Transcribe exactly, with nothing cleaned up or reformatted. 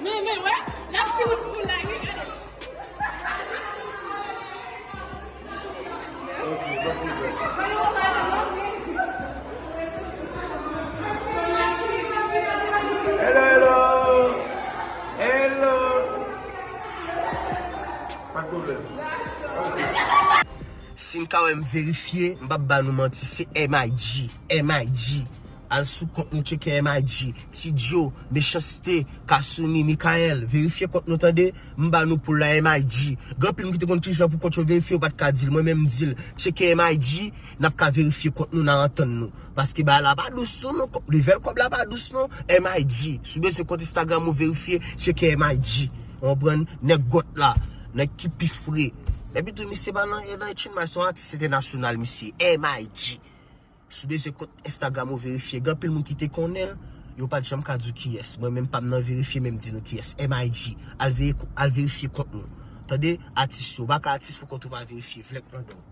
Men, men, wè, l ap di moun pou la, wi, gade. Hello, hello. Hello. Pa de pwoblèm. Si n ka wè m verifye, m p ap ba nou manti, se M I G, M I G. Al sou kont nou, tcheke M I G. Ti Joe, Mechanste, Kasumi, Mikael, verifye kont nou, tande. M ba nou pou la M I G. Gen anpil moun ki te konn kijan pou kont yo verifye, yo pa t ka di l. Mwen menm m di l, tcheke M I G, n ap ka verifye kont nou, n a antann nou. Paske bagay la pa dous non, non. Level kòb la pa dous non. M I G. Si w bezwen kont Instagram ou verifye, tcheke M I G. Ou konprann? Nèg gòt la. Nèg ki pi fre. Epi tou, misye pa nan, nan Echin May, se yon atis entènasyonal, misye. M I G. Si w bezwen kont Instagram ou verifye, gen anpil moun ki te konnen l, yo pa t janm ka di w kiyès. Mwen menm pa m nan verifye, men m di nou kiyès. M I G, al veye-, al verifye kont nou. Tande, atis yo, w pa ka atis pou kont ou pa verifye, vlèk nan dan w.